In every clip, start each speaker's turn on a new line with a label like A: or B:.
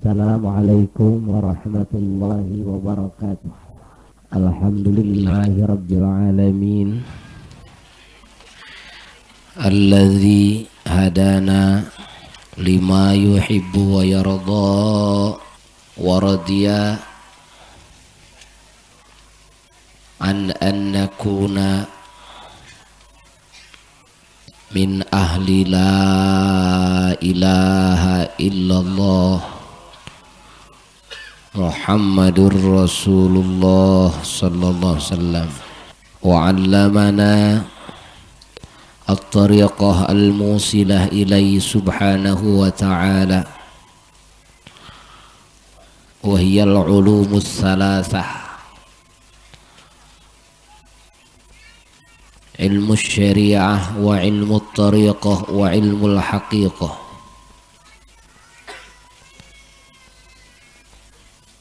A: Assalamualaikum warahmatullahi wabarakatuh. Alhamdulillahi rabbil alamin, alladzi hadana lima yuhibbu wa yarda wa radiya an nakuna min ahli la ilaha illallah Muhammadur Rasulullah sallallahu alaihi wasallam, wa 'allamana at-tariqah al-musilah ilaihi subhanahu wa ta'ala, wa hiya al-ulumus thalathah, ilmu syariah wa ilmu tariqah wa ilmu al-haqiqah,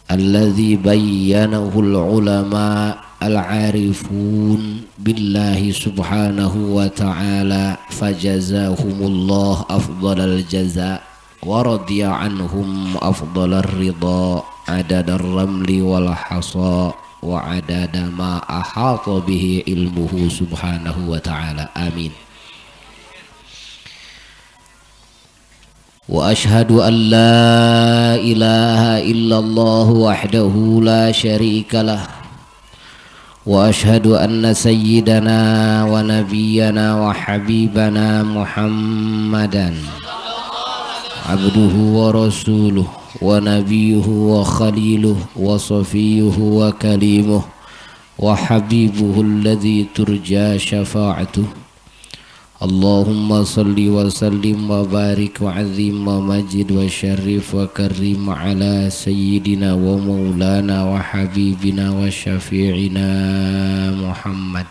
A: alladhi bayyanahu al-ulama al-arifun billahi subhanahu wa ta'ala, fajazahumullah afdalal jaza wa radiya anhum afdalar ridha, adadar ramli wal hasa wa adada ma ahata bihi ilmuhu subhanahu wa ta'ala. Amin. Wa ashhadu an la ilaha illallah wahdahu la syarika lah, wa ashhadu anna sayyidana wa nabiyyana wa habibana Muhammadan abduhu wa rasuluh wa nabiyuhu wa khaliluh wa safiyuhu wa kalimuh wa habibuhu alladhi turja syafa'atuh. Allahumma salli wa sallim wa barik wa azim wa majid wa syarif wa karim ala sayyidina wa maulana wa habibina wa syafi'ina Muhammad.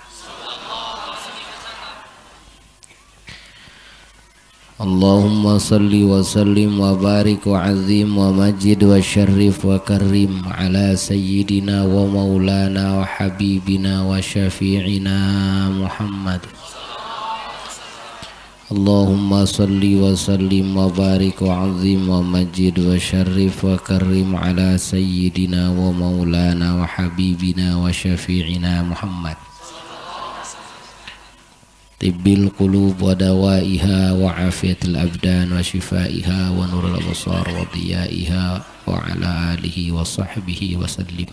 A: Allahumma salli wa sallim wa barik wa azim wa majid wa syarif wa karim ala sayyidina wa maulana wa habibina wa syafi'ina Muhammad. Allahumma salli wa sallim wa barik wa azim wa majid wa syarif wa karim ala sayyidina wa maulana wa habibina wa syafi'ina Muhammad. Tibbil qulub wa dawaiha wa afiyatil abdan wa shifaiha wa nurul absar wa diyaiha wa ala alihi wa sahbihi wa sallim.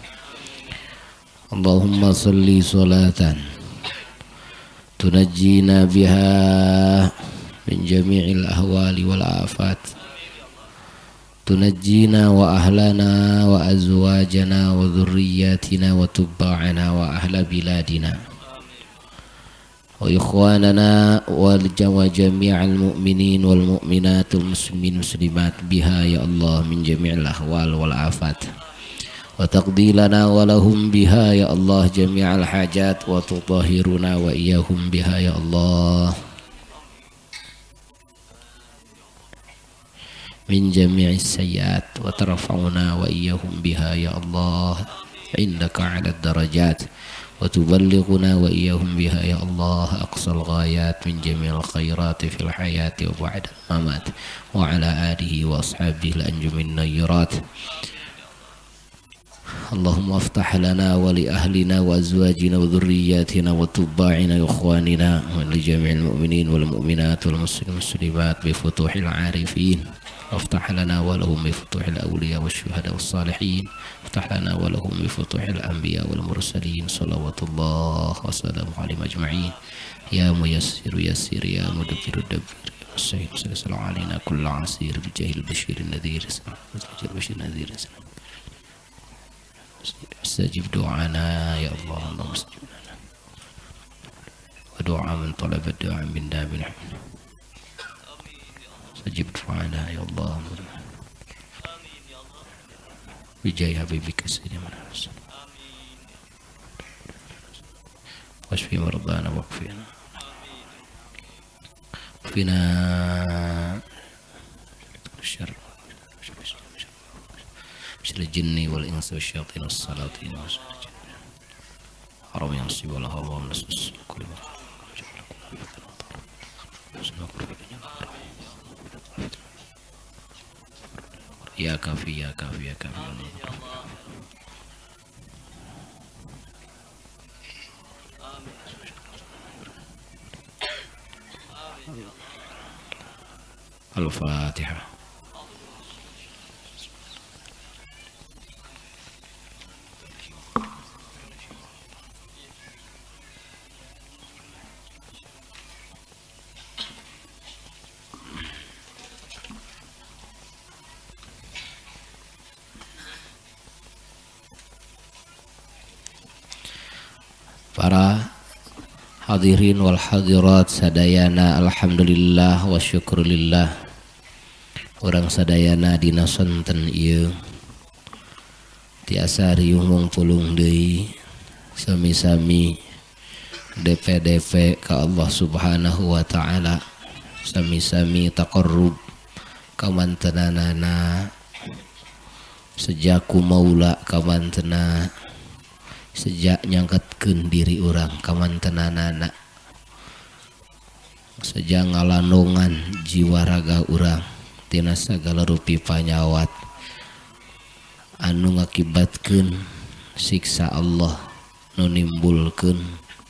A: Allahumma salli salatan tunajjina biha min jami'il ahwali wal afat, tunajjina wa ahlana wa azwajana wa dhurriyyatina wa tubba'ana wa ahla biladina wa ikhwanana wa jami'al mu'minin wal mu'minat wal muslimin muslimat biha ya Allah min jami'il ahwal wal afat, wa taqdi lana wa lahum biha ya Allah jami'al hajat, wa tutahhiruna wa iyyahum biha ya Allah min jami'is sayyiat, wa tarfa'una wa iyyahum biha ya Allah indaka 'ala darajat, wa tuballighuna wa iyyahum biha ya Allah aqsal ghayat min jami'il khairati fil hayati wa ba'da mamat, wa 'ala alihi wa ashabihi al-anjumin nayyirat. Allahumma aftah lana wa li ahlina wa azwajina wa dhurriyyatina wa tubba'ina wa ikhwanina wa li jami'il mu'minin wal mu'minat wal muslimin muslimat bi futuhil arifin. Aftah lana wa lahum bi futuhil awliya wasyuhada was salihin. Aftah lana wa lahum bi futuhil anbiya wal mursalin. Salawatullah wa salamuhu alaihim ajma'in. Ya muyassir yassir ya mudabbiru dabbir. Sallallahu alaina kullu asir bi jahil basyirin nadhir. Bashir nadhir. Astajib du'ana ya Allah, Allahumma astajib lana wa du'a man talaba du'a minna bil hamd. Astajib du'ana ya Allah bi jahi habibika sayyidina Muhammad. Washfi mardana waqfina waqfina syarr syarr jinni wal insi wasyayatin wassalatin haram yang wala haram nasus kulli ma Ya kafi ya kafi ya kafi. Al-Fatihah. Para hadirin wal hadirat sadayana, alhamdulillah wa syukurillah. Urang sadayana dina sonten ieu tiasa riung mungpulung deui sami-sami DPDP ka Allah Subhanahu wa taala, sami-sami taqarrub ka mantenanana, sejaku maula ka mantena, sejak nyangkatkeun diri urang ka mantenanana, sejak ngalandongan jiwa raga urang tina sagala rupi panyawat anu ngakibatkeun siksa Allah, nu nimbulkeun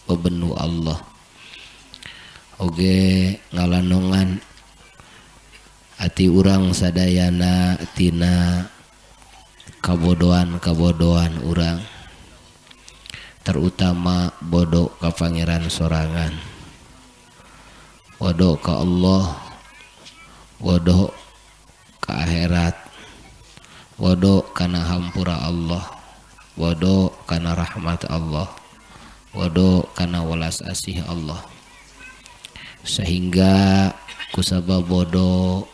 A: pebenu Allah. Oge ngalandongan ati urang sadayana tina kabodohan-kabodohan urang, terutama bodoh ka pangeran sorangan, bodoh ka Allah, bodoh ka akhirat, bodoh kana hampura Allah, bodoh kana rahmat Allah, bodoh kana welas asih Allah. Sehingga kusabab bodoh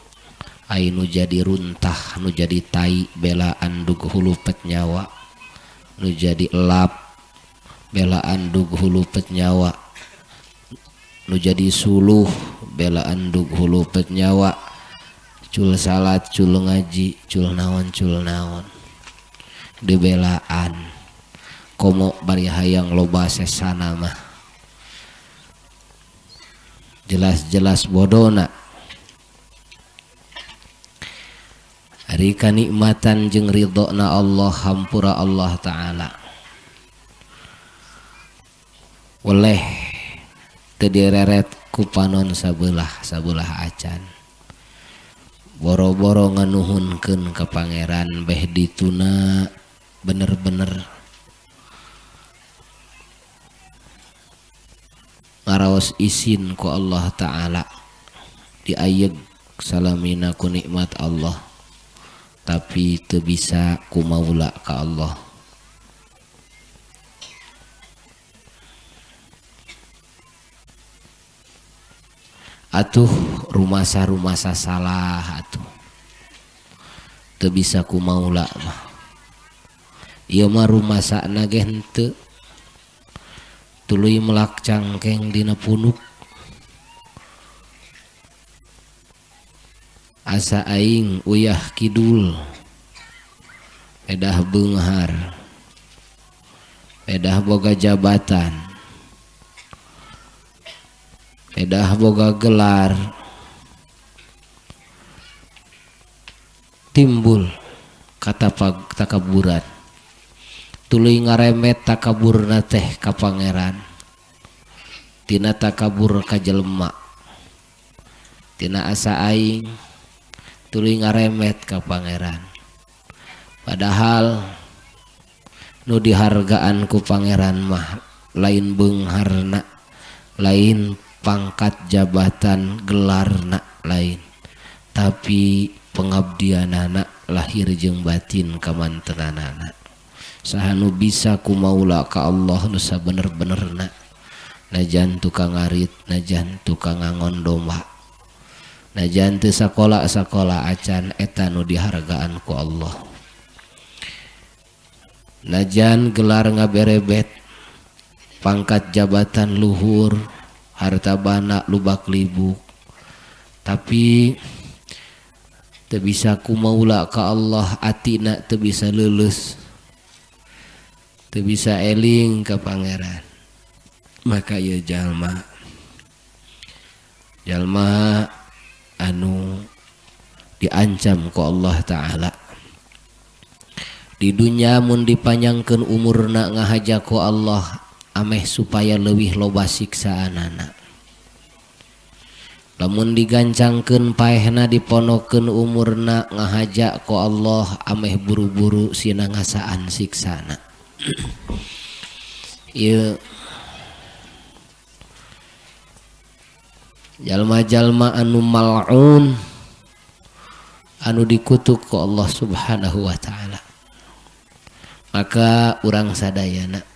A: ai nu jadi runtah, nu jadi tai belaan dug hulupet nyawa, nu jadi elap belaan dug hulupet nyawa, nu jadi suluh belaan dug hulupet nyawa, cul salat, cul ngaji, cul naon, cul naon dibelaan. Komo bari hayang loba sesana mah jelas-jelas bodona. Ari kanikmatan jeung ridhona Allah, hampura Allah taala, oleh teu direret ku panon sabelah sabelah acan, boro-boro nganuhunkeun ka pangeran beh dituna bener-bener ngaraos isin ku Allah taala, diayeg salamina ku nikmat Allah, tapi teu bisa ku maula ka Allah. Atuh rumasa-rumasa salah atuh teu bisa ku maula mah. Ieu mah rumasana ge henteu, tuluy melak cangkeng dina punuk. Asa aing uyah kidul, edah beunghar, edah boga jabatan, edah boga gelar, timbul kata takaburan, tuluy ngaremet takaburna teh ka pangeran, tina takabur ka jelema, tina asa aing tuluy ngaremet ka pangeran. Padahal nu dihargaan ku pangeran mah lain beungharna, lain pangkat jabatan gelarna, lain, tapi pengabdianana lahir jeung batin kamantenanana. Saha nu bisa ku maula ka Allah nu sabener-benerna, najan tukang ngarit, najan tukang ngangon domba, najan teu sakola-sakola acan, eta nu dihargaan ku Allah. Najan gelar ngaberebet, pangkat jabatan luhur, harta bana lubak libuk, tapi teu bisa ku maula ka Allah, atina teu bisa leuleus, teu bisa eling ka pangeran. Maka ieu jalma jalma anu diancam ku Allah taala. Di dunya mun dipanjangkeun umurna ngahaja ku Allah ameh supaya leuwih loba siksaanana. Lamun digancangkeun paehna diponokeun umurna ngahaja ku Allah ameh buru-buru sina ngasaan siksana. Ieu jalma-jalma anu mal'un anu dikutuk ku Allah Subhanahu wa taala. Maka urang sadayana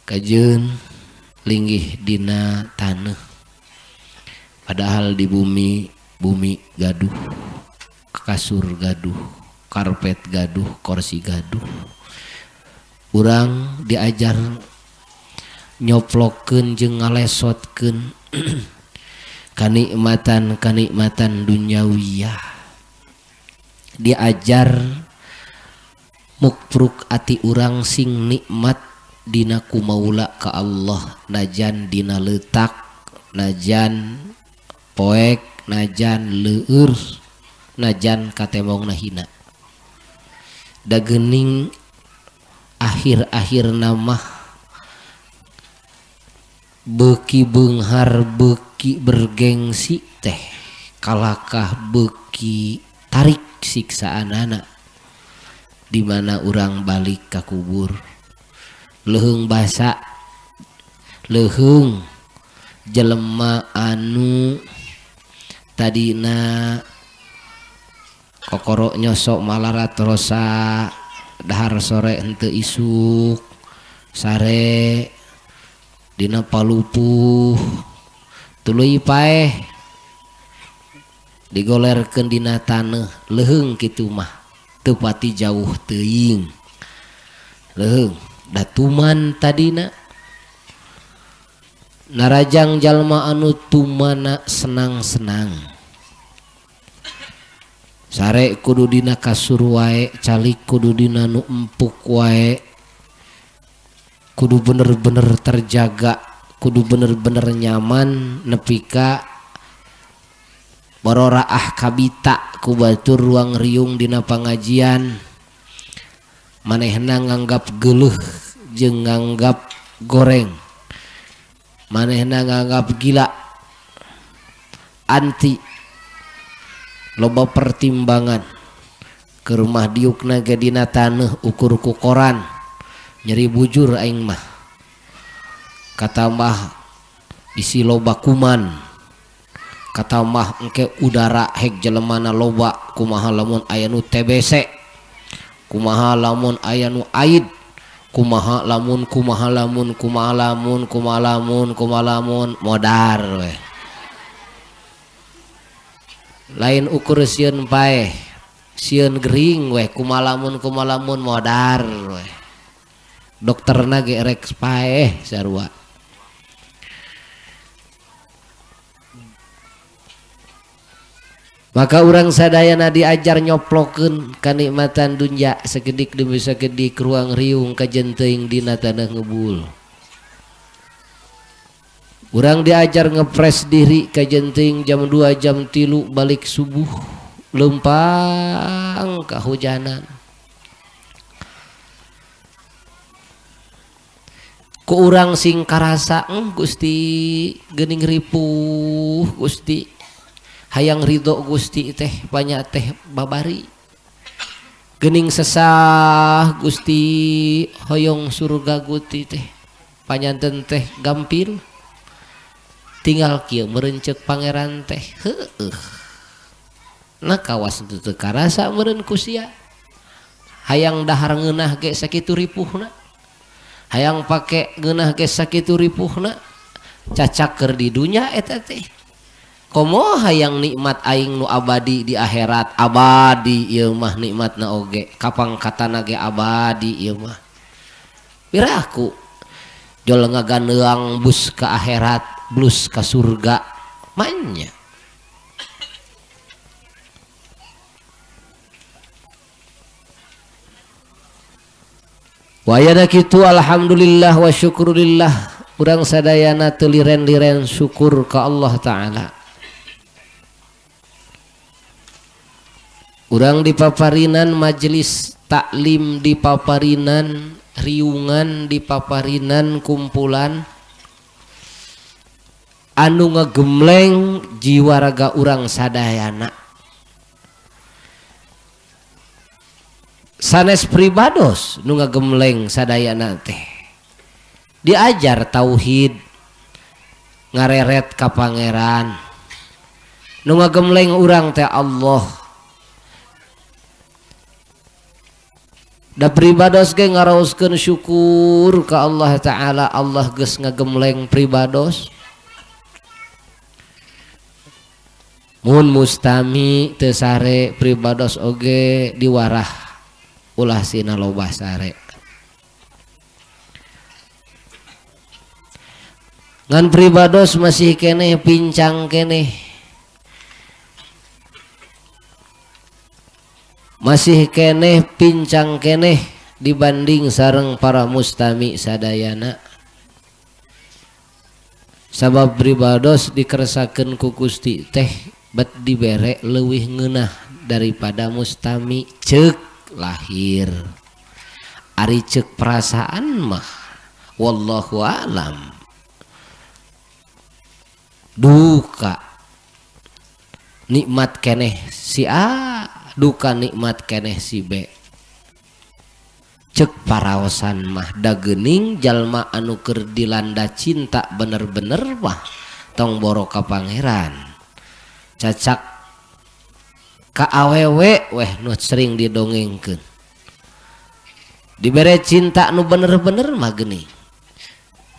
A: kajeun linggih dina taneuh, padahal di bumi bumi gaduh, kasur gaduh, karpet gaduh, kursi gaduh. Urang diajar nyoplokeun jeung ngalesotkeun kanikmatan-kanikmatan dunyawiyah. Diajar mukpruk ati urang sing nikmat dina kumaula ka Allah, najan dina letak, najan poek, najan leueur, najan katemongna hina. Dagening akhir-akhir namah beuki beunghar, beuki bergengsi teh kalakah beuki tarik siksaanana. Di mana urang balik ka kubur leuheung basa, leuheung jelema anu tadina kokoro nyosok malarat rosa, dahar sore henteu isuk, sare dina palupuh tuluy paeh digolerkeun dina taneuh, leuheung kitu mah teu pati jauh teuing. Leuheung datuman tadina narajang jalma anu tumana senang-senang, sare kudu dina kasur wae, calik kudu dina nu empuk wae, kudu bener-bener terjaga, kudu bener-bener nyaman nepi ka bororaah kabita ku batur ruang riung dina pangajian. Manehna nganggap geuleuh jeung nganggap goreng, manehna nganggap gila, anti, loba pertimbangan. Ke rumah diukna ge dina taneuh ukur ku koran, nyeri bujur aing mah, katambah bisi loba kuman, katambah engke udara hek jelemana loba, kumaha lamun aya nu TBC, kumaha lamun aya nu aid, kumaha lamun, kumaha lamun, kumaha lamun, kumaha lamun, kumaha lamun, modar weh. Lain ukur sieun paeh, sieun gering weh, kumaha lamun, kumaha lamun, modar weh. Dokterna ge rek paeh sarua. Maka urang sadayana diajar nyoplokeun kanikmatan dunya sakedik demi sakedik, ruang riung kajenteung dina tanah ngebul. Urang diajar ngepres diri kajenteung jam 2 jam 3 balik subuh lempang kahujanan. Ku urang sing karasa Gusti geuning ripuh Gusti, hayang ridho Gusti teh banyak teh babari, gening sesah Gusti hoyong surga Gusti teh panyanten teh gampil, tinggal kieu meureun ceuk pangeran teh heueuh. Nah kawas teu karasa meureun ku sia, hayang dahar ngeunah ge sakitu ripuhna, hayang pake ngeunah ge sakitu ripuhna, cacak keur di dunya eta teh. Komo hayang nikmat aing nu abadi di akhirat, abadi ieu mah nikmatna oge, kapangkatana ge abadi ieu mah. Piraku jol ngaganeang bus ka akhirat, blus ka surga, manya. Wayana kitu alhamdulillah wa syukurillah, urang sadayana teu liren-liren syukur ka Allah Ta'ala. Urang dipaparinan majelis Taklim di paparinan, riungan di paparinan kumpulan anu ngegemleng jiwa raga urang sadayana. Sanes pribados nu ngagemleng sadayana teh. Diajar tauhid, ngareret ka pangeran. Nu ngagemleng urang teh Allah. Da pribados ge ngaraoskeun syukur ka Allah Ta'ala, Allah geus ngagemleng pribados. Mun mustami teu sare pribados oge diwarah ulah sina loba sare. Ngan pribados masih keneh pincang keneh, masih keneh pincang keneh dibanding sareng para mustami sadayana. Sabab pribados dikersakeun ku Gusti teh bet dibere leuwih ngeunah daripada mustami ceuk lahir. Ari ceuk perasaan mah wallahu alam. Duka nikmat keneh si A, duka nikmat keneh si B. Cek paraosan mah dagening jalma anu keur dilanda cinta bener-bener mah tong boro ka pangeran. Cacak ka awewe weh nu sering didongengkeun. Dibere cinta nu bener-bener mah geuning.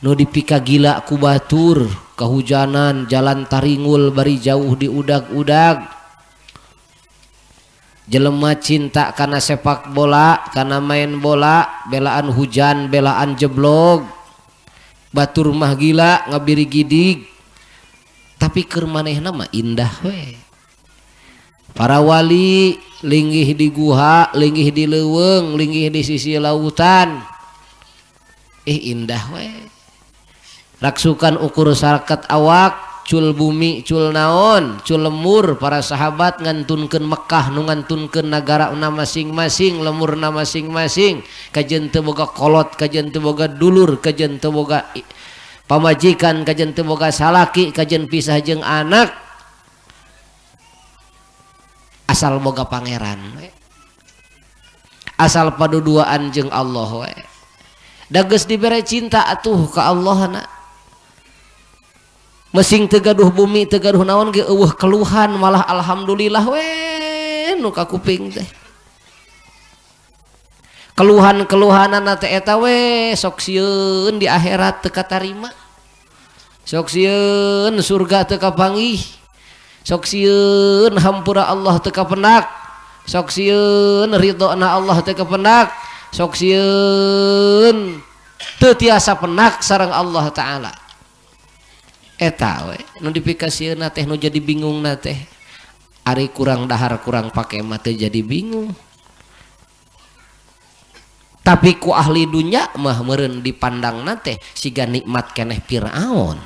A: Nu dipika gila ku batur, kehujanan, jalan taringul bari jauh diudag-udag. Jelema cinta karena sepak bola, karena main bola, belaan hujan, belaan jeblog. Batur mah gila ngabiri gidig. Tapi keur manehna mah indah we. Para wali linggih di guha, linggih di leuweung, linggih di sisi lautan. Indah we. Raksukan ukur sarket awak, cul bumi, cul naon, cul lemur. Para sahabat ngantunkeun Mekah, nu ngantunkeun nagara na masing-masing, lemurna masing-masing. Kajen teu boga kolot, kajen teu boga dulur, kajen teu boga pamajikan, kajen teu boga salaki, kajen pisah jeung anak. Asal boga pangeran we. Asal paduduaan jeung Allah we. Da geus dibere cinta atuh ka Allah na. Mesing teu gaduh bumi, teu gaduh naon ge eueuh keluhan, malah alhamdulillah we nu ka kuping teh. Keluhan-keluhanana teh eta we sok sieun di akhirat teu katarima. Sok sieun surga teu kapanggih. Sok sieun hampura Allah teu kapendak. Sok sieun ridhona Allah teu kapendak. Sok sieun teu tiasa penak sareng Allah Ta'ala. Eta we nu dipikasieunna teh nu jadi bingungna teh. Ari kurang dahar kurang pake mah teu jadi bingung. Tapi ku ahli dunya mah meureun dipandangna teh siga nikmat keneh Firaun,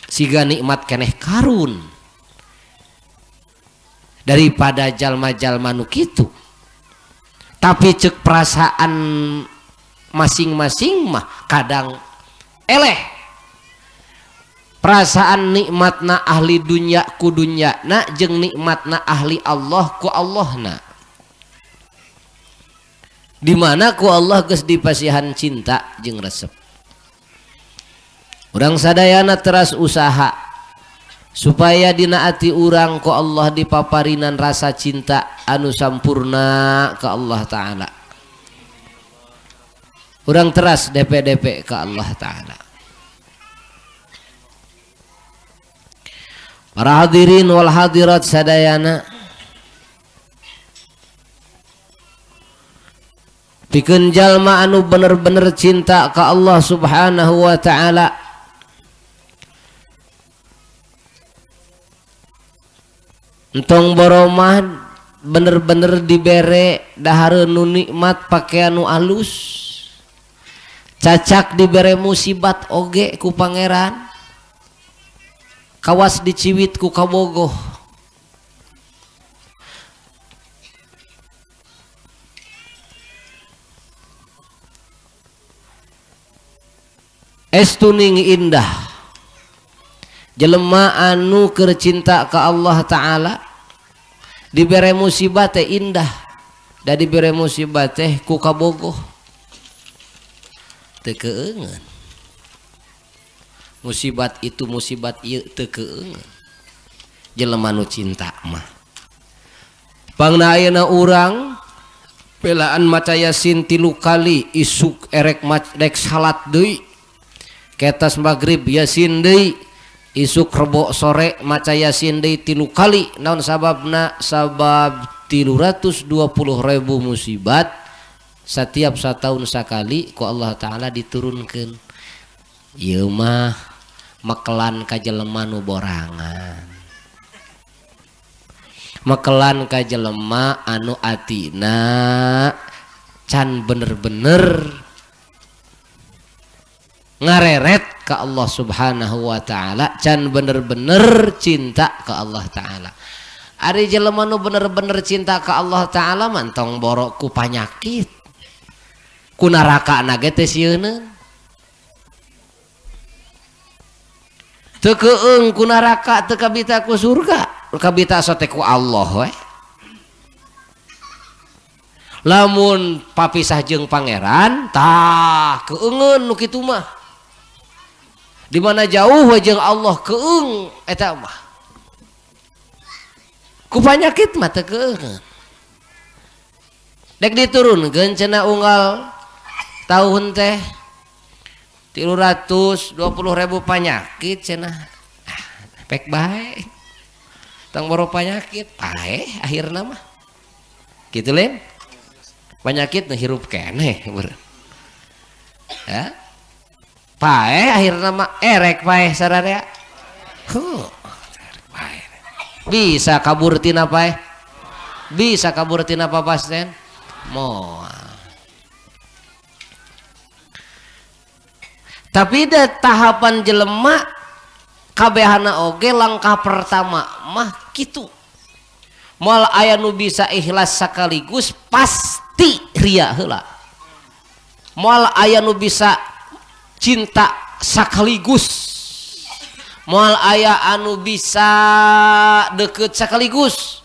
A: siga nikmat keneh Karun daripada jalma-jalma nu kitu. Tapi cek perasaan masing-masing mah kadang eleh. Perasaan nikmatna ahli dunya ku dunya na jeung nikmatna ahli Allah ku Allahna. Dimana ku Allah geus dipasihan cinta jeung resep. Urang sadayana teras usaha supaya dina ati urang ku Allah dipaparinan rasa cinta anu sampurna ke Allah Ta'ala. Urang teras DP-DP ke Allah Ta'ala. Para hadirin wal hadirat sadayana, pikeun jalma anu bener-bener cinta ka Allah Subhanahu wa Ta'ala, entong boromah bener-bener dibere dahareun nu nikmat, pakaian nu alus, cacak dibere musibat oge ku pangeran, kawas diciwit ku kabogoh. Estuning indah jelema anu keur cinta ka Allah Ta'ala dibere musibah teh indah, da dibere musibah teh ku kabogoh teu keungeun. Musibat itu musibat ieu teu keungeun jelema nu cinta mah. Pangna ayeuna urang belaan maca Yasin 3 kali isuk erek rek salat deui, ketas magrib Yasin deui, isuk rebo sore maca Yasin deui 3 kali. Naon sababna? Sabab 320.000 musibat setiap setahun sakali ku Allah Ta'ala diturunkan. Ieu mah mekelan ka jelema nu borangan, mekelan ka jelema anu atina can bener-bener ngareret ke Allah Subhanahu wa Ta'ala, can bener-bener cinta ke Allah Ta'ala. Ari jelema nu bener-bener cinta ke Allah Ta'ala mantong borok ku panyakit, ku neraka na ge teh sieuneun, teu keung ku neraka, teu kabita ku surga, kabita sote ku Allah we. Lamun papisah jeung pangeran tah keungeun nu kitu mah. Di mana jauh jeung Allah keung eta mah. Ku panyakit mah teu keungeun. Dek diturunkeun cenah unggal tahun teh 320.000 panyakit cenah. Pek bae. Tong boro panyakit paeh akhirna mah. Kitu lain. Panyakit nu hirup keneh. Ya. Paeh akhirna mah erek paeh sararea. Huh, paeh. Bisa kabur tina paeh? Bisa kabur tina papasten? Moal. Tapi da tahapan jelema kabehana oge langkah pertama mah kitu. Moal aya nu bisa ikhlas sekaligus pasti ria heula. Moal aya nu bisa cinta sekaligus, moal aya anu bisa deket sekaligus,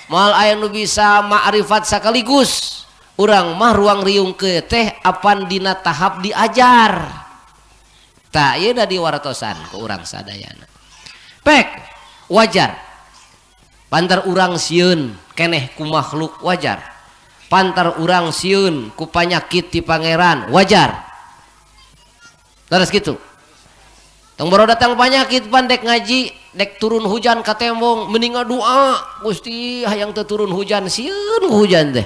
A: moal aya anu bisa ma'rifat sekaligus. Urang mah ruang riung ke teh apan dina tahap diajar. Tah ieu da diwartosan ku urang sadayana. Pek wajar. Pantar urang sieun keneh ku makhluk wajar. Pantar urang sieun ku panyakit ti pangeran wajar. Terus gitu. Tong baru datang panyakit pan dek ngaji, dek turun hujan ka tembong, mending doa, Gusti hayang teu turun hujan, sieun ku hujan teh.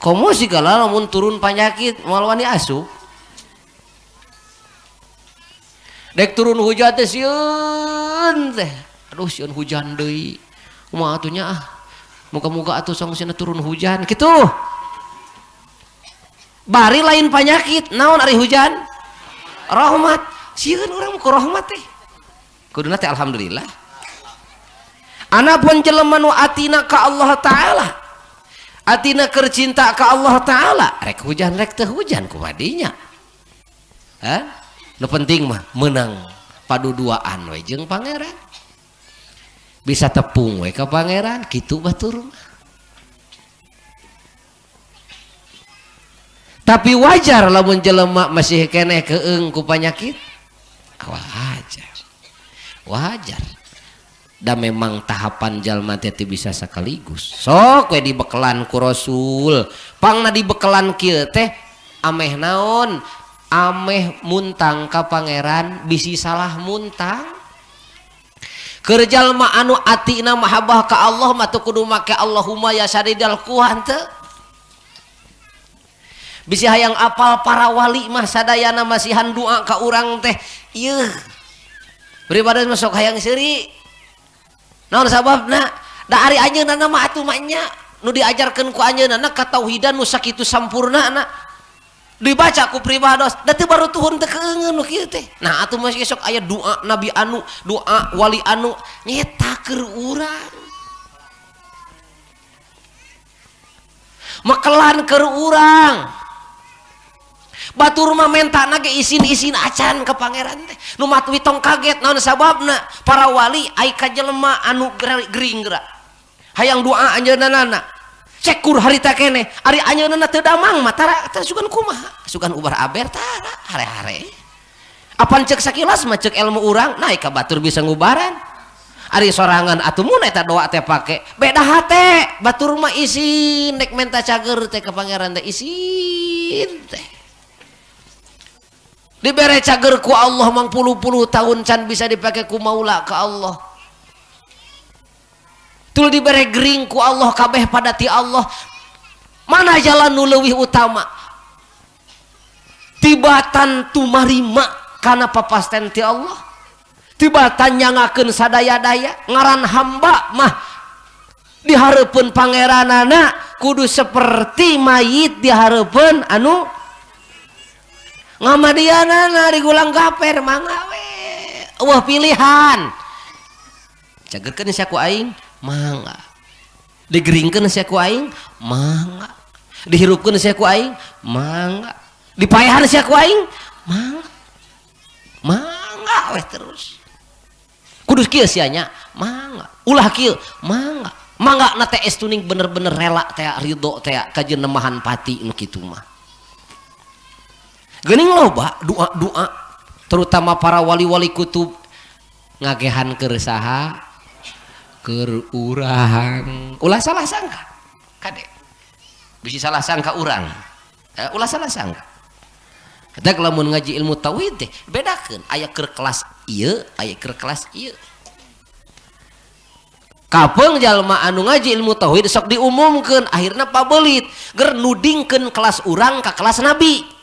A: Komo sigala lamun turun panyakit moal wani asup. Dek turun hujan teh sieun teh. Aduh sieun hujan deui. Kumaha atuh nya ah. Muga-muga atuh song sieun turun hujan kitu. Bari lain panyakit, naon ari hujan? Rahmat. Sieun urang ku rahmat teh. Kuduna teh alhamdulillah. Anapun jelema nu atina ka Allah Ta'ala, atina keur cinta ka Allah Ta'ala, rek hujan rek teu hujan kumaha dinya. Hah? Nu penting mah menang paduduaan we jeung pangeran. Bisa tepung we ka pangeran kitu batur mah. Tapi wajar lamun jelema masih keneh keung ku panyakit. Wajar. Wajar. Da memang tahapan jalma teh teu bisa sekaligus. Sok we dibekelan ku Rasul. Pangna dibekelan kieu teh ameh naon? Ameh muntang ka pangeran bisi salah muntang. Keur jalma anu atina mahabbah ka Allah mah teu kudu make Allahumma ya sadidal quhan teu. Bisi hayang apal para wali mah sadayana masihan doa ka urang teh ieu. Beribadah mah sok hayang seuri. Naon sababna? Da ari anjeunna mah atuh mah nya nu diajarkeun ku anjeunna katauhidan nu sakitu sampurnana. Dibaca ku pribados, da teu baru tuhun teu keungeun nu kieu teh. Nah atuh mah sok aya doa nabi anu, doa wali anu nyeta keur urang. Mekelan keur urang. Batur mah mentana ge isin-isin acan ka pangeran teh. Nu matwi tong kaget naon sababna? Para wali ai ka jelema anu gering geura. Hayang doa anjeunna. Cekur harita keneh, ari anjeunna teu damang mah tara teh sugan kumaha? Sugan ubar aber tara hare-hare. Apan cek sakilas mah cek ilmu urang naik ka batur bisa ngubaran. Ari sorangan atuh mun eta doa teh pake. Beda hate, batur mah isin nek menta cager teh ka pangeran teh isin teh. Dibere cager ku Allah mang puluh-puluh tahun can bisa dipake ku maula ka Allah. Tul dibere gering ku Allah kabeh pada ti Allah. Mana jalan nu leuwih utama? Tibatan tumarima kana papasten ti Allah. Tibatan nyangakeun sadaya-daya ngaran hamba mah dihareupeun pangeranana kudu seperti mayit dihareupeun anu ngamadianana digulang gaper mangga we. Eueuh pilihan. Cagerkeun sia ku aing mangga. Digeringkeun sia ku aing mangga. Dihirupkeun sia ku aing mangga. Dipaehan sia ku aing mangga. Mangga we terus. Kudu kieu sia nya mangga. Ulah kieu mangga. Mangga na teh estuning bener-bener rela teh ridho teh ka nemahan pati nu kitu mah. Geuning loba doa-doa terutama para wali-wali kutub ngagehan keur saha keur urang. Ulah salah sangka kade bisi salah sangka urang, ulah salah sangka. Eta lamun ngaji ilmu tauhid teh bedakeun aya keur kelas ieu aya keur kelas ieu. Kapeung jalma anu ngaji ilmu tauhid sok diumumkeun akhirna pabelit ger nudingkeun kelas urang ka kelas nabi.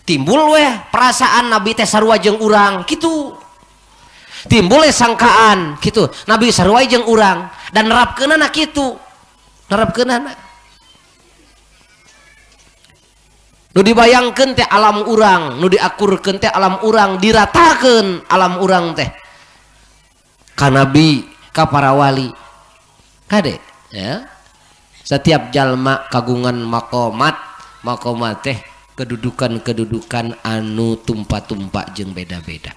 A: Timbul weh perasaan nabi teh sarua jeung urang kitu. Timbul weh sangkaan kitu nabi sarua jeung urang dan nerapkeunana kitu. Nerapkeunana nu dibayangkeun teh alam urang, nu diakurkeun teh alam urang, diratakeun alam urang teh ka nabi, ka para wali. Kade ya. Setiap jalma kagungan maqamat, maqamat teh kedudukan-kedudukan anu tumpa-tumpa jeung beda-beda.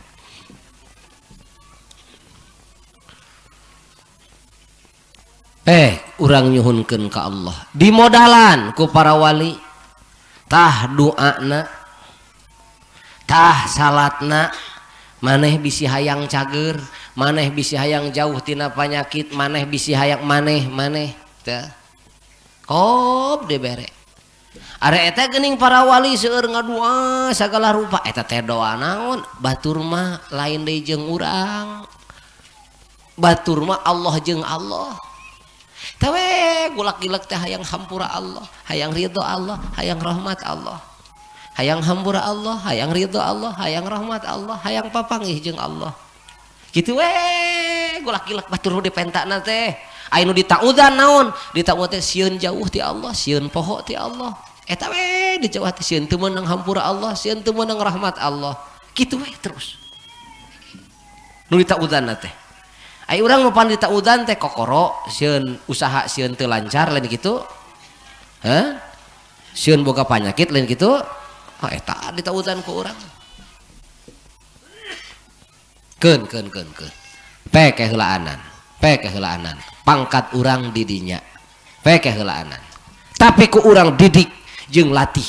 A: Urang nyuhunkeun ka Allah dimodalan ku para wali. Tah doana, tah salatna, maneh bisi hayang cager, maneh bisi hayang jauh tina panyakit, maneh bisi hayang maneh tah kop dibere. Are eta geuning para wali seueur ngadua sagala rupa eta teh doa naon? Batur mah lain deui jeung urang. Batur mah Allah jeung Allah. Teh we gulak-gilek teh hayang hampura Allah, hayang ridho Allah, hayang rahmat Allah. Hayang hampura Allah, hayang ridho Allah, hayang rahmat Allah, hayang papanggih jeung Allah. Kitu we gulak-gilek batur dipentakna teh. Aya nu ditaudzan naon? Ditaudzan teh sieun jauh ti Allah, sieun poho ti Allah. Eta we dijauh teh sieun teu meunang hampura Allah, sieun teu meunang rahmat Allah. Kitu we terus. Nu ditaudzanna teh. Ai urang mah pan ditaudzan teh kokoro, sieun usaha sieun teu lancar lain kitu. Hah? Sieun boga panyakit lain kitu. Ah eta ditaudzan ku urang. Keun keun keun keun. Pek heulaanan, pek heulaanan. Pangkat urang didinya. Pek heulaanan. Tapi ku urang didik jeung latih.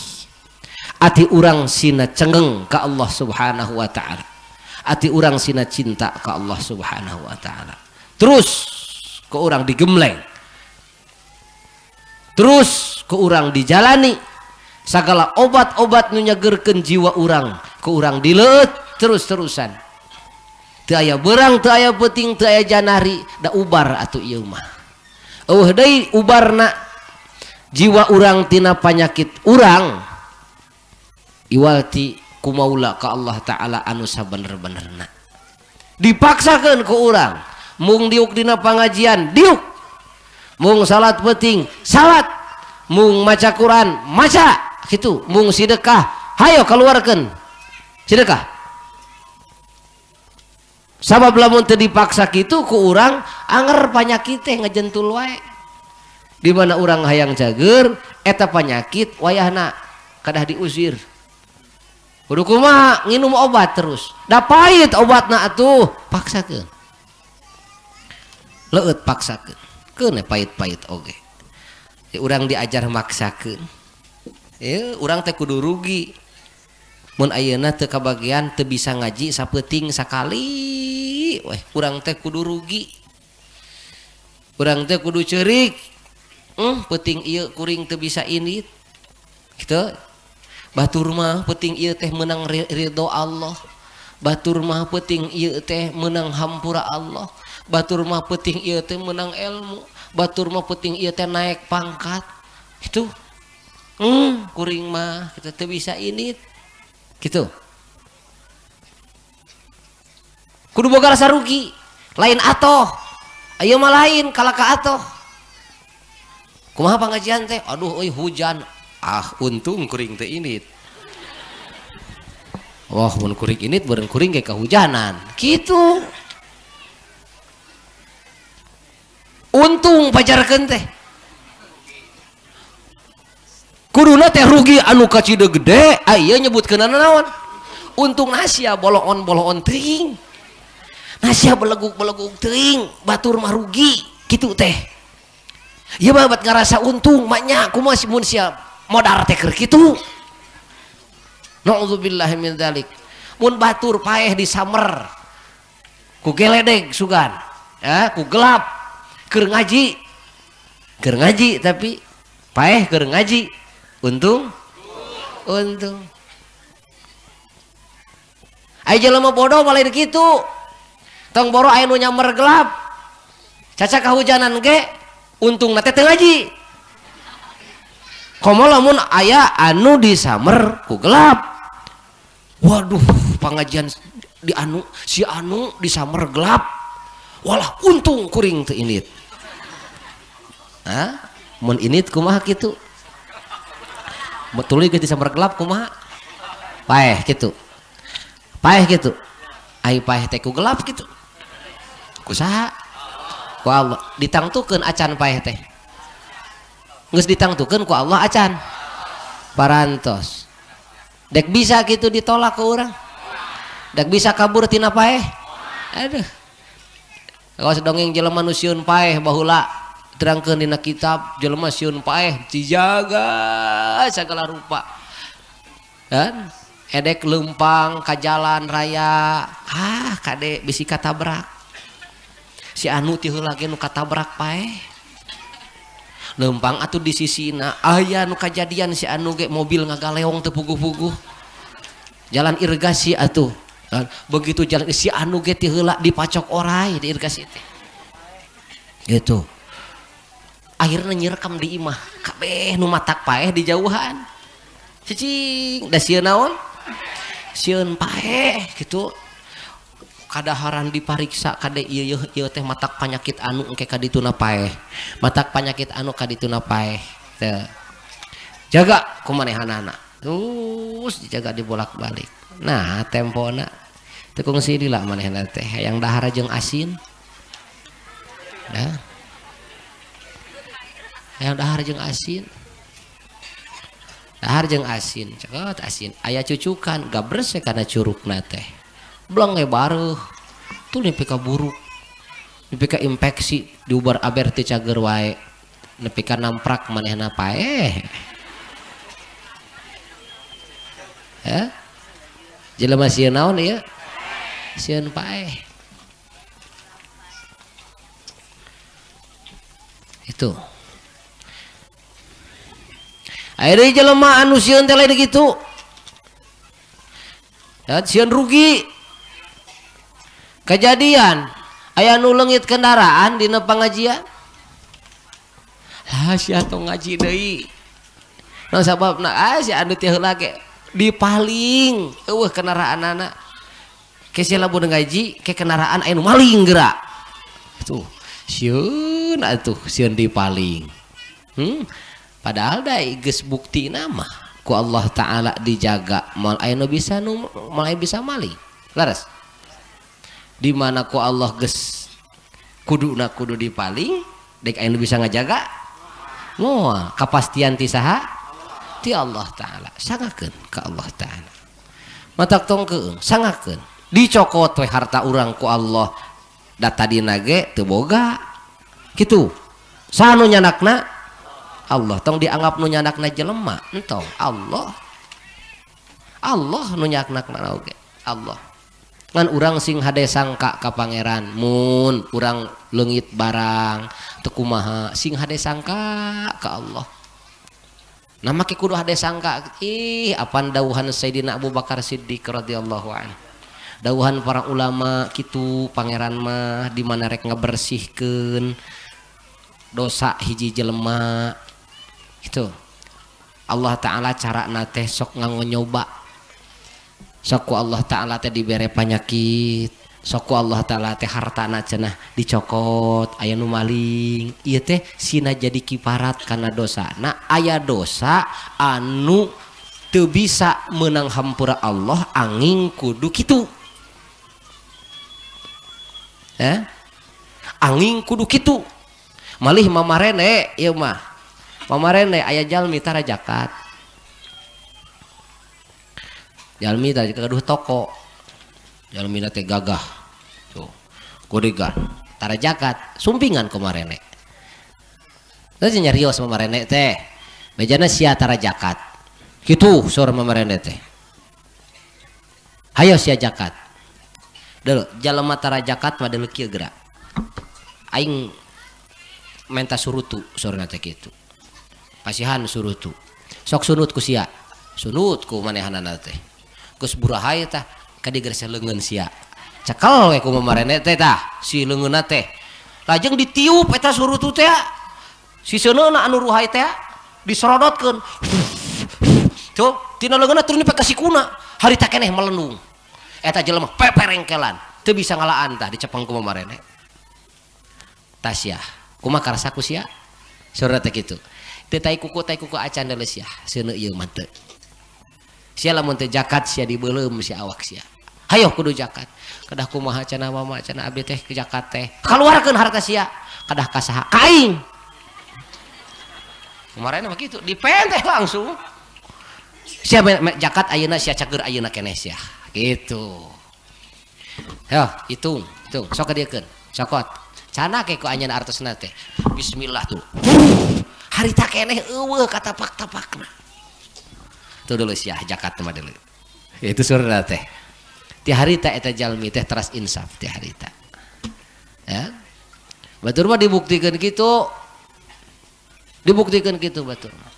A: Ati urang sina cengeng ka Allah Subhanahu wa taala. Ati urang sina cinta ka Allah Subhanahu wa taala. Terus ku urang digembleng. Terus ku urang dijalani. Sagala obat-obat nu nyageurkeun jiwa urang, ku urang dileueut terus-terusan. Teu aya beurang, teu aya peuting, teu aya janari, da ubar atuh ieu mah. Eueuh deui ubarna jiwa urang tina panyakit urang iwal ti kumaula ka Allah Ta'ala anu sabener-benerna. Dipaksakeun ku urang, mung diuk dina pangajian, diuk. Mung salat peuting, salat. Mung maca Quran, maca kitu. Mung sedekah, hayo keluarkeun sedekah. Sabab lamun teu dipaksa kitu ku urang anger panyakit teh ngejentul wae. Di mana urang hayang cager eta panyakit wayahna kadah diusir. Kudu kumaha nginum obat terus. Da pahit obatna atuh, paksakeun. Leueut paksakeun. Keun pahit-pahit oge. Ya, urang diajar maksakeun. Ya, urang teh kudu rugi. Mun ayeuna teu kabagian teu bisa ngaji sapeuting sakali, weh urang teh kudu rugi. Urang teh kudu ceurik. Peuting ieu kuring teu bisa indit. Kitu. Batur mah peuting ieu teh meunang ridho Allah. Batur mah peuting ieu teh meunang hampura Allah. Batur mah peuting ieu teh meunang ilmu. Batur mah peuting ieu teh naik pangkat. Itu. Kuring mah kita teu bisa indit. Gitu. Kudu boga rasa rugi. Lain atoh. Ayeuna mah lain kalah ka atoh. Kumaha pangajian teh? Aduh euy hujan. Ah untung kuring teh indit. Wah mun kuring indit beureun kuring ge kahujanan. Kitu. Untung pajarkeun teh. Kuduna teh rugi anu kacida gede, aya nyebutkeunana naon? Untung nasia boloon-boloon teuing. Nasia beleguk-beleguk teuing, batur mah rugi kitu teh. Ieu mah bat ngarasa untung maknya kumaha mun sia modar teh keur kitu. Nauzubillahi min dzalik. Mun batur paeh disamer ku geledeg sugan, ya, ku gelap keur ngaji. Keur ngaji tapi paeh keur ngaji. Untung? Untung. Aya jelema bodoh malah kitu. Tong boro aya nu nyamer gelap. Caca kahujanan ge untungna teh teu ngaji. Komo lamun aya anu disamer ku gelap. Waduh, pangajian di anu si anu disamer gelap. Walah untung kuring teu indit. Hah? Mun indit kumaha kitu? Tuluy geus disamber gelap kumaha? Paeh kitu. Paeh kitu. Ai paeh teh ku gelap kitu. Ku saha? Ku Allah. Ditangtukeun acan paeh teh. Geus ditangtukeun ku Allah acan. Parantos. Dek bisa kitu ditolak ke urang. Dek bisa kabur tina paeh. Aduh. Kawas dongeng jelema nu sieun paeh baheula. Terangkeun dina kitab jelema sieun paeh dijaga sagala rupa. Dan edek leumpang ka jalan raya, ah kade bisi katabrak. Si anu ti heula ge nu katabrak paeh. Leumpang atuh di sisina aya nu kajadian si anu ge mobil ngagaleong teu puguh-puguh. Jalan irigasi atuh. Dan begitu jalan si anu ge ti heula dipacok orai di irigasi teh. Gitu. Akhirnya nyirekam di imah kabeh nu matak paeh di jauhan cicing da sieun naon sieun paeh gitu kadaharan dipariksa kade ieu ieu teh matak panyakit anu engke ka dituna paeh matak panyakit anu ka dituna paeh teh jaga kumanehanana terus dijaga dibolak-balik. Nah tempona teu kungsi lila manehna teh hayang dahar jeung asin. Nah yang dahar jeung asin, dahar jeung asin, cekot asin, aya cucukan, gabres ya karena curugna teh, bleng ge bareuh, tuh nepi ka buruk, nepi ka infeksi, diubar aber teu cager wae, nepi ka namprak manehna paeh, ya, jelema sieun naon ieu, sieun paeh, itu. Akhirnya jelema anu sieun teh lain kitu. Ya, sieun rugi. Kejadian aya nu leungit kendaraan dina pangajian. Lah sia tong ngaji deui. Naon sababna? Ah si anu teh heula ge dipaling eueuh kendaraanana. Ke sia lamun ngaji ke kendaraan aya nu maling geura. Tuh, sieun atuh sieun dipaling. Padahal da geus bukti nama ku Allah Ta'ala dijaga moal aya nu bisa nu moal aya bisa maling. Laras. Di mana ku Allah geus kuduna kudu dipaling dek aya nu bisa ngajaga moal kapastian ti saha? Ti Allah Ta'ala. Sangakeun ka Allah Ta'ala. Matak tong keung sangakeun dicokot we harta urang ku Allah da tadina ge teu boga kitu. Saha nu nyanakna? Allah. Tong dianggap nu nyanakna jelema, entong Allah. Allah nu nyanakna oge Allah. Ngan urang sing hade sangka ka pangeran mun urang leungit barang teu kumaha sing hade sangka ka Allah. Nah make kudu hade sangka ih apan dawuhan Sayyidina Abu Bakar Siddiq radhiyallahu anhu. Dawuhan para ulama kitu pangeran mah di mana rek ngabersihkeun dosa hiji jelema gitu. Allah Ta'ala carana teh sok nganggo nyoba. Sok ku Allah Ta'ala teh dibere panyakit, sok ku Allah Ta'ala teh hartana cenah dicokot, aya nu maling. Ieu teh sina jadi kiparat kana dosa. Nah aya dosa anu teu bisa meunang hampura Allah angin kudu kitu. Angin kudu kitu. Malih mamarene ieu mah. Mamarene aya jalmi tara zakat. Jalmi tara gaduh toko. Jalmi teh gagah. Tuh, godegan. Tara zakat, sumpingan kumarene. Teu nyarios mamarene teh. Bejana sia tara zakat. Kitu saur mamarene teh. Hayo sia zakat. Deuleu jalma tara zakat mah deuleu kieu geura. Aing menta surutu saurna teh kitu. Pasihan surutu. Sok sunut ku sia. Sunut ku manehanana teh. Geus burahay tah kadigerse leungeun sia. Cekel we ku mamarene teh tah si leungeunna teh. Lajeng ditiup eta surutu teh. Si seuneuna anu ruhay teh diserodotkeun. Tuh tina leungeunna turun ka sikuna. Harita keneh melendung. Eta jelema peperengkelan. Teu bisa ngalaan tah dicepeng ku mamarene. Tasya kumaha karasa ku sia saurna teh kitu. Teu tai kuku acan deuleu sia seuneu ieu mah teu. Sia lamun teu zakat sia dibeuleum sia awak sia. Hayo kudu zakat. Kedah kumaha cenah mama cenah abdi teh zakat teh. Kaluarkeun harta sia. Kedah ka saha? Ka aing. Kemarin mah kitu dipenteh langsung. Sia zakat ayeuna sia cager ayeuna keneh sia. Gitu. Yo, hitung, hitung. Sok ka cokot. Cana ke ku anjeun artosna teh. Bismillah tuh. Harita keneh eueuh katapak-tapakna. Tuh dulu sia zakat mah deuleu. Itu surna teh. Ti harita eta jalmi teh teras insaf ti harita. Ya. Batur mah dibuktikeun kitu. Dibuktikeun kitu batur mah.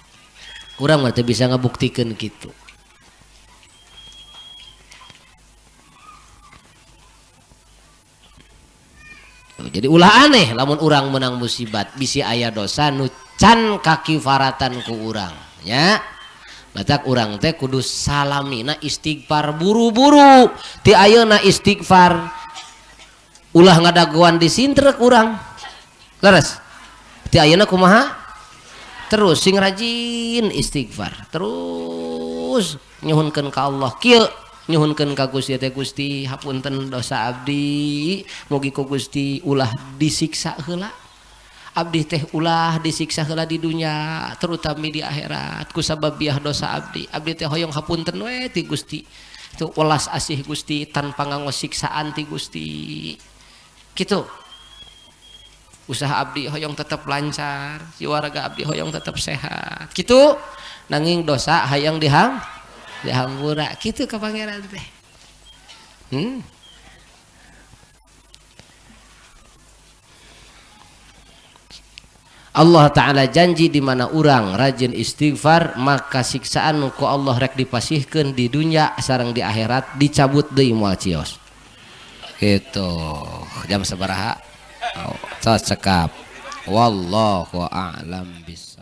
A: Urang mah teu bisa ngabuktikeun kitu. Jadi ulah aneh lamun urang menang musibat bisi aya dosa nu can kakifaratan ku urang nya. Matak urang teh kudu salamina istighfar buru-buru ti ayeuna istighfar ulah ngadagoan disintrek urang. Leres. Ti ayeuna kumaha? Terus sing rajin istighfar. Terus nyuhunkeun ka Allah kieu. Nyuhunkeun ka Gusti teh Gusti hapunten dosa abdi mugi ku Gusti ulah disiksa heula abdi teh ulah disiksa heula di dunya terutama di akhirat ku sababiah dosa abdi abdi teh hoyong hapunten we ti Gusti itu welas asih Gusti tanpa nganggo siksaan ti Gusti kitu usaha abdi hoyong tetep lancar jiwaraga abdi hoyong tetep sehat kitu nanging dosa hayang diham dihampura kitu ka pangeran teh. Allah Ta'ala janji di mana urang rajin istighfar maka siksaan ku Allah rek dipasihkeun di dunia sareng di akhirat dicabut deui moal cios. Gitu. Jam sabaraha? Oh, cekap. Wallahu a'lam bis.